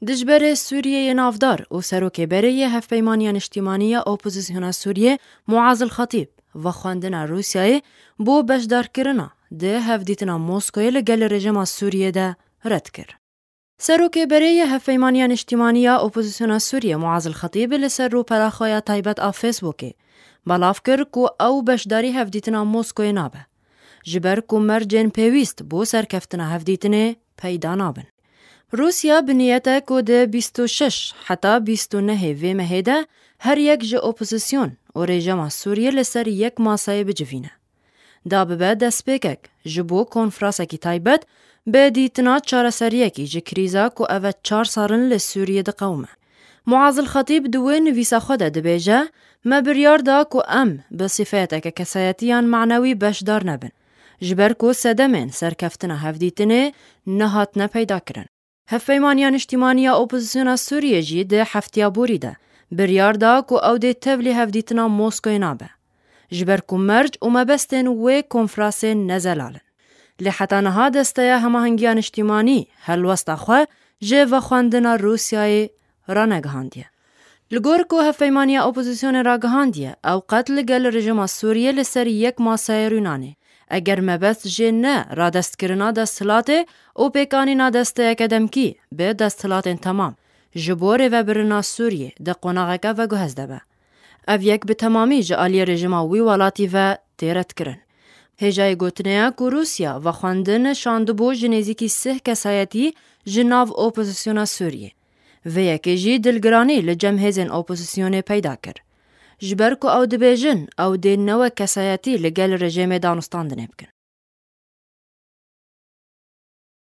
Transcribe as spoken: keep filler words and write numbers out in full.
Dijberê Sûriyeyê navdar û serokê berê yê Hevpeymaniya Niştîmanî ya Opozisyona Sûriyê Muaz El Xetîb vexwendina Rûsyayê bo beşdarkirina di hevdîtina Moskoyê li gel rejîma Sûriyê de red kir. Serokê berê yê Hevpeymaniya Niştîmanî ya Opozisyona Sûriyê Muaz El Xetîb li ser rûpela xwe ya taybet a Facebookê belav kir ku ew beşdarî hevdîtina Moskoyê nabe, ji ber ku mercên pêwîst bo serkeftina hevdîtinê peyda nabin. Rûsya bi niyet e ku di bîst û şeş heta bîst û nehê vê mehê de her yek ji opozisyon û rejîma Sûriyê li ser yek masayê bicivîne. Da bibe destpêkek ji bo konferasekî taybet bi dîtina çareseriyekî ji krîza ku ev e çar sal in li Sûriyê diqewime. Muaz El Xetîb di wê nivîsa xwe de dibêje, Me biryar da ku em bi sifeteke kesayetî yan manewî beşdar nebin, ji ber ku sedemên serkeftina hevdîtinê nehatine peydakirin. Hevpeymaniya Niştîmanî ya Opozisyona Sûriyê jî di heftiya borî de biryar da ku ew dê tevlî hevdîtina Moskoyê nabe, ji ber ku merc û mebestên wê konferansê ne zelal in. Lê heta niha Desteya Hemahengiya Niştîmanî helwesta xwe ji vexwendina Rûsyayê ranegihandiye. Li gor ku Hevpeymaniya Opozisyonê ragihandiye, ew qet li gel rejîma Sûriyê li ser yek masayê rûnanê. Eger mebest jê ne radestkirina desthilatê û pêkanîna desteyeke demkî bi desthilatên temam ji bo rêvebirina Sûriyê di qonaxeke veguhez de be. Ev yek bi temamî ji aliyê rejîma wî welatî ve tê redkirin. Hêjayê gotinê ye ku Rûsya vexwendin şandibû ji nêzîkî sih kesayetî ji nav opozisyona Sûriyê. Vê yekê jî dilgiranî li cem hêzên opozisyonê peyda kir. Ji ber ku ew dibêjin, ew dê ne wek kesayetî li gel rejêmê danûstandinê bikin.